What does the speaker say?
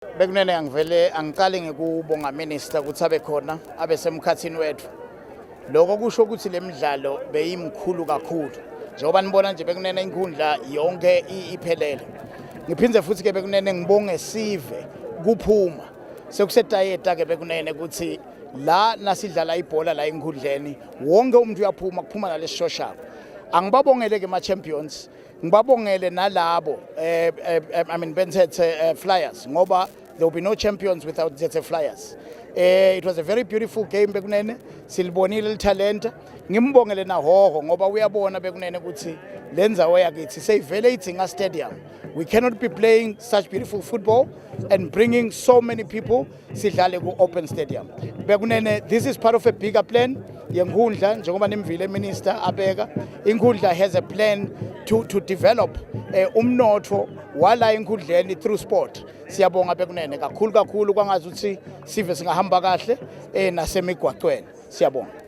Bekunene angivele angicale ngekubonga minister ukuthi abe khona abe semkhathini wethu. Lokho kusho ukuthi lemidlalo beyimkhulu kakhulu. Njengoba nibona nje bekunene inkundla yonke iphelele. Ngiphinde futhi ke bekunene ngibonge sive kuphuma. Sekusetayeta ke bekunene ukuthi la nasidlala ibhola la enkundleni wonke umuntu uyaphuma kuphuma nalesishoshako. Angibabongele ke ma champions ngibabongele nalabo I mean Benthethe Flyers, ngoba there will be no champions without Thethe Flyers. It was a very beautiful game bekunene, silibonile lithalenta. Ngimbongele naHoho ngoba uyabona bekunene ukuthi lendzawo yakithi seyivele idzinga stadium. We cannot be playing such beautiful football and bringing so many people sidlale ku-open stadium. Bekunene, this is part of a bigger plan yenkundla, njengoba nimvile minister abeka inkundla has a plan to develop umnotfo wala enkundleni through sport. Siyabonga bekunene kakhulu kakhulu, kwangazi ukuthi sive singahamba kahle nasemigwacweni. Siyabonga.